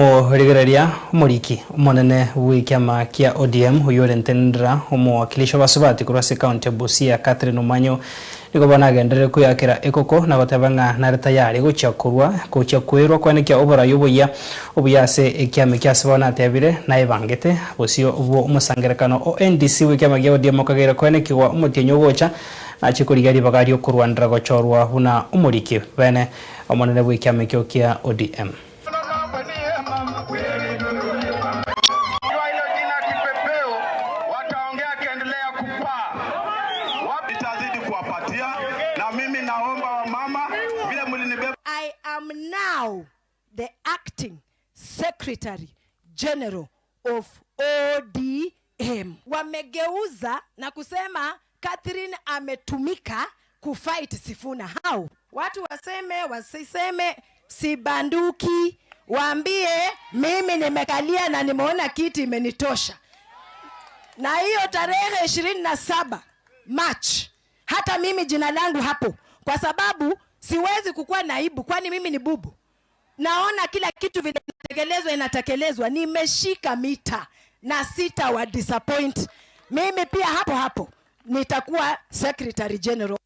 Omorigereria omoriki omonene bw'ekiama kia ODM oyio ore ntenenera omowakilishi obasubati korwa ase ekaunti ya Busia Catherine Omanyo nigo bono agenderere koyakera ekoko na goteba ng'a nare tayari gochia korwa gochia kwerwa koenekia oborai oboyia obuya ase ekiama ekio ase bono atebire naebangete bosio bwo omosangerekano o NDC bw'ekiama gia ODM okageire koenekigwa omotienyi ogocha nachie korigia ribaga riokorwanera gochorwa buna omoriki bene omonene bw'ekiama ekio kia ODM. Jua hilo jina kipepeo, wataongea akiendelea kupaa. Nitazidi kuwapatia, na mimi naomba wamama, vile mlinibeba. I am now the acting secretary general of ODM. Wamegeuza na kusema Catherine ametumika kufight Sifuna. How? Watu waseme wasiseme, sibanduki, waambie mimi nimekalia na nimeona kiti imenitosha. Na hiyo tarehe 27 March, hata mimi jina langu hapo, kwa sababu siwezi kukuwa naibu, kwani mimi ni bubu. Naona kila kitu vile inatekelezwa inatekelezwa, nimeshika mita na sita wa disappoint. Mimi pia hapo hapo nitakuwa secretary general.